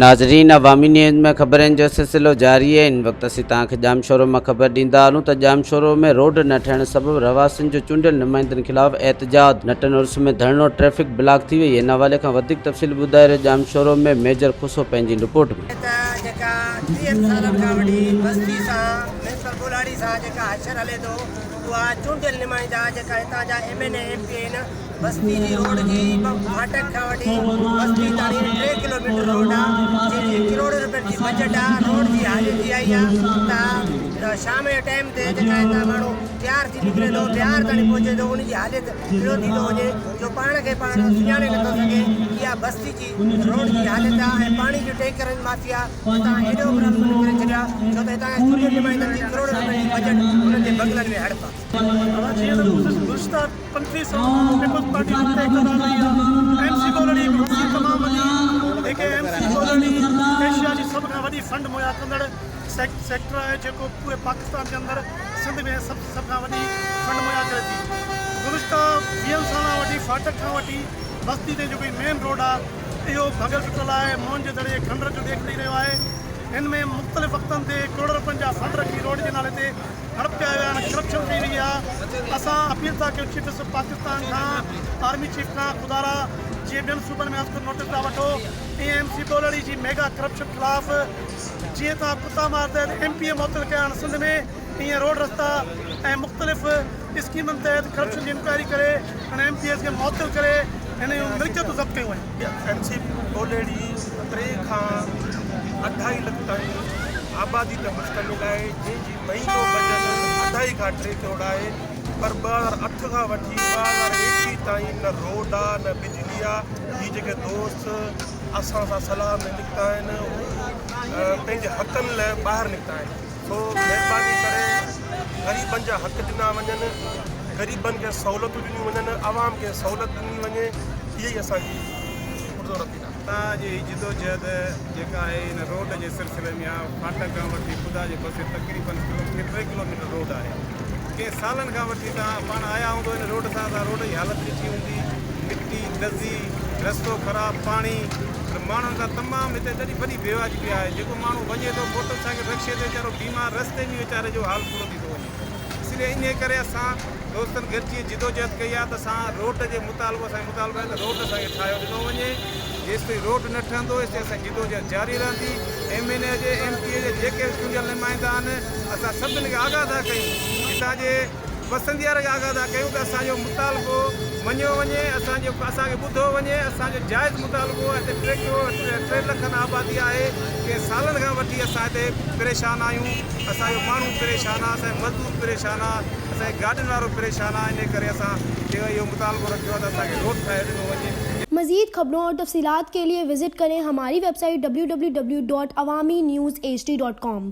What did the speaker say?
ناظرين عوامي نيوز ۾ خبرن جو سلسلو جاري آهي هن وقت اسين توهان کي ڄامشورو مان خبر ڏيندا هلون ته ڄامشورو ۾ روڊ نه ٺهڻ سبب رهواسين جو چونڊيل نمائندن خلاف احتجاج نٽن عرس ۾ ڌرڻو ٽريفڪ بلاڪ ٿي وئي ان حوالي کان وڌيڪ تفصيل ٻڌائي رهيو ڄامشورو ۾ ميجر کوسو پنهنجي رپورٽ ۾. ته جيڪا ٽيهن سالن کان وٺي بستي سان ميونسپل ٻولهاڙي سان جيڪا حشر هلي ٿو اها چونڊيل نمائندا جيڪا هتان جا ايم اين اي ايم پي آهن بستي جي روڊ جي ڦاٽڪ کان وٺي بستي تاڻي ٽي ڪلوميٽر روڊ آ جنهن جي ڪروڙين روپين جي بجيٽ آ روڊ جي حالت اها ئي آ ته شام جي ٽائيم تي جيڪا هتان ماڻهو تيار ٿي نڪري ٿو بيار تاڻي پهچي ٿو ان جي حالت اهڙو ٿي ٿو وڃي جو پاڻ کي پاڻ سڃاڻي نٿو سگهي اها بستي جي روڊ جي حالت آ ۽ پاڻي جون ٽينڪرن مافيا هتان ايڏو پرابلم ڪري ڇڏيو آ ڇو ته هتان جا چونڊيل نمائندن جي ڪروڙين روپين جي بجيٽ انهن جي بنگلن ۾ هڙپ آ. جيئن ته گذشته 35 سالن کان پيپلز پارٽي ملڪ تي اقتدار رهي آهي. ايم سي ٻولهڙي هڪ وسيع تمام وڏي هڪ ايم سي ٻولهڙي ايشيا جي سڀ کان وڏي فنڊ مهيا ڪندڙ سيڪٽر آهي جيڪو پوري پاڪستان جي اندر سنڌ ۾ سڀ کان وڏي فنڊ مهيا ڪري ٿي. گذشته ويهن سالن کان وٺي ڦاٽڪ کان وٺي بستي تائين جيڪو هي مين روڊ آهي اهو ڀڳل ٽٽل آهي موهن جي دڙي جي کنڊر جو ڏيک ڏئي رهيو آهي. هن ۾ مختلف وقتن تي ڪروڙ رپين جا فنڊ رکي روڊ جي نالي تي هڙپ ڪيا ويا آهن، ڪرپشن ڪئي وئي آهي، اسان اپيل ٿا ڪيون چيف جسٽس پاڪستان کان، آرمي چيف کان خدارا جيئن ٻين صوبن ۾ ازخود نوٽيس ٿا وٺو ايئن ايم سي ٻولهڙي جي ميگا ڪرپشن خلاف جيئن توهان ڪتا مار تحت ايم پي اي معطل ڪيا آهن سنڌ ۾ ايئن روڊ رستا ۽ مختلف اسڪيمن تحت ڪرپشن جي انڪوائري ڪري هن ايم پي ايز کي معطل ڪري هن جون ملڪيتون ضبط ڪيون وڃن. ايم سي ٻولهڙي ٽي کان اڍائي لک تائين آبادي تي مشتمل آهي جنهن جي مهينو بجيٽ اڍائي کان ٽي ڪروڙ آهي پر 2008 کان وٺي 2021 تائين نه روڊ آ نه بجلي آ هي جيڪي دوست اسان سان صلاح ۾ نڪتا آهن هو پنهنجي حقن لاء ٻاهر نڪتا آهن سو مهرباني ڪري غريبن جا حق ڏنا وڃن غريبن کي سهولتون ڏنيون وڃن عوام کي سهولت ڏني وڃي اهي ئي اسان جي پرزور اپيل آهي. تان جي هي جدوجهد جيڪا آهي ان روڊ جي سلسلي ۾ آ ڦاٽڪ کان وٺي خدا جي بسي تقريبن ٽي ڪلوميٽر روڊ آهي ڪئين سالن کان وٺي تان پاڻ آيا هوندو ان روڊ سان تان روڊ جي حالت ڏٺي هوندي مٽي دزي رستو خراب پاڻي ماڻهن سان تمام هتي ڏاڍي وڏي بيواجبي آهي جيڪو ماڻهو وڃي ٿو موٽر سائيڪل رڪشي تي ويچارو بيمار رستي ۾ ويچاري جو حال پورو ٿي ٿو وڃي اسلئي انهي ڪري اسان دوستن گڏجي جدوجهد ڪئي آهي ته اسان روڊ جي مطالبو اسان جو مطالبو آهي ته روڊ اسان کي ٺاهيو ڏنو وڃي جيستائين روڊ نه ٺهندو ايستائين اسان جي جدوجهد جاري رهندي ايم اين اي جي ايم پي اي جي جيڪي به چونڊيل نمائندا آهن اسان سڀني کي آگاهه ٿا ڪيون هتان جي وسنديارن کي آگاهه ٿا ڪيون ته اسان جو مطالبو مڃيو وڃي اسان جو اسان کي ٻڌو وڃي اسان جو جائز مطالبو آهي هتي ٽي ڪروڙ ٽي لکن آبادي آهي ڪئين سالن کان وٺي اسان هتي پريشان آهيون اسان جو ماڻهو پريشان آهي اسان جو مزدور پريشان آهي اسان جي گاڏين وارو پريشان آهي انهي ڪري اسان اهو مطالبو رکيو آهي ته اسان کي روڊ ٺاهي ڏنو وڃي. مزيد خبرون اور تفصيلات کے لئے وزٽ کریں ہماری ویب سائٹ www.awamiNewsHD.com.